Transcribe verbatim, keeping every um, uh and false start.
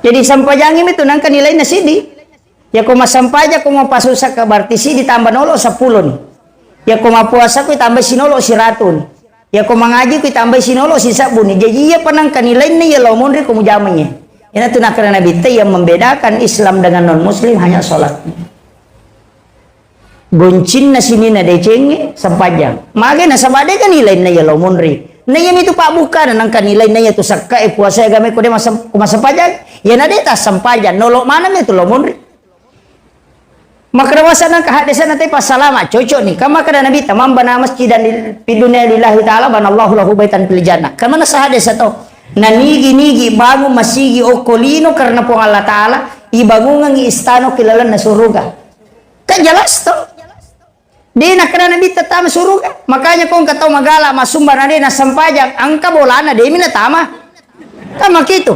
Jadi sempajangngi mi tu nangka nilainna siddi. Yako massempajang ko mapasusa ka berarti siddi tambah nolo seppulo ni. Yako mapuasa ko tambah sinolo siratu ni. Yako mangaji ko tambah sinolo sisebbu ni. Jadi iya pa nangka nilainna iya lao monri ko mujamaiye. Ina tu nakkeda Nabitta yang membedakan Islam dengan non muslim hanya sholat. Goncinna sininna decengnge sempajang. Mage nasaba de ga nilainna iya lao monri. Na iya mitu pabbukkana nangka nilainna iya tu sakka e puasa agama ko de masem-, ko massempajang. Iya na de tassempajang, nolo maneng mi tu lao monri. Makkeda wasa nangka haddesanna te passalama, cocok ni. Kan makkeda Nabi, "Tamam bana masjidan lil-, fid dunya lillahi ta'ala banallahu lahu baitan fil jannah." Kan manessa haddesa to. Na nigi-nigi bangun masigi okko lino karena Puang Allah Ta'ala, ibangungengngi istana ki lalenna suruga. Kan jelas to. De nakkeda Nabi tetama suruga. Makanya ko engka tau magala masumba na de nassempajang, engka bolana de mi natama. Kan makitu.